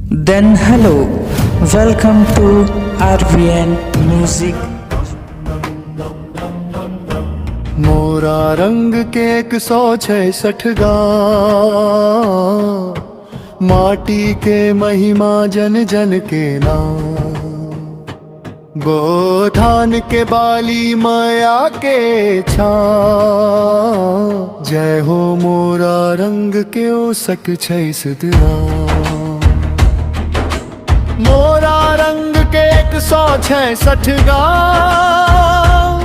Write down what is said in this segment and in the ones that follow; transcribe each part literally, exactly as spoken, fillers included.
Then hello, welcome to R V N Music. मोरा रंग के एक सौ छियासठ गाँव, माटी के महिमा जन जन के नाम। गोथान के बाली मया के छाँव, जय हो मोरा रंग के ओ सठ छियासठ गाँव। मोरा रंग के एक सौ छियासठ गाँव,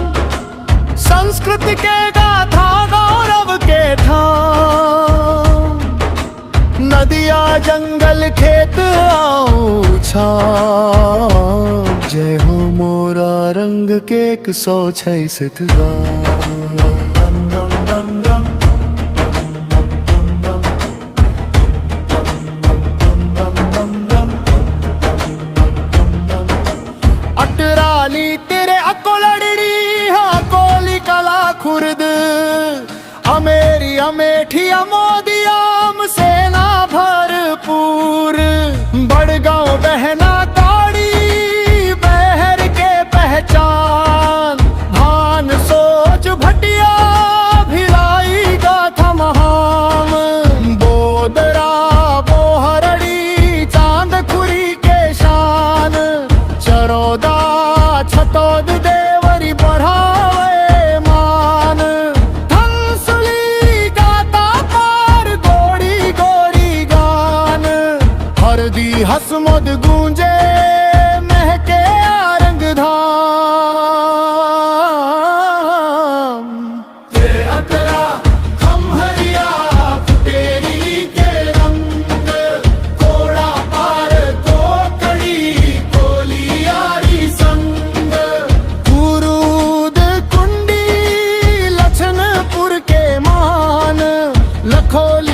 संस्कृति के गाथा गौरव के थाम। नदिया जंगल खेत अउ छाँव, जय हो मोरा रंग के एक सौ छियासठ गाँव। अटराली तेरे अकोलड़ी हा, कोली कला खुर्द, अमेरी अमेठी अमोदियाम सेना भरपूर। बड़गांव बहना काड़ी बहर के पहचान, भान सोच भटिया भिलाई गाथा महाम। बोदरा बोहरड़ी चांदखुरी के शान, चरौदा छतौद देवरी बढ़ावे मान। धनसुली गाता पार गोड़ी गोड़ी गान, हरदी हसमद गूंजे महके आरंग धाम। तेरे अतरा खमहरिया फुटेरी के रंग, कोड़ा पार कोकड़ी कोलियारी संग। कुरूद कुंडी लखनपुर के मान, लखोली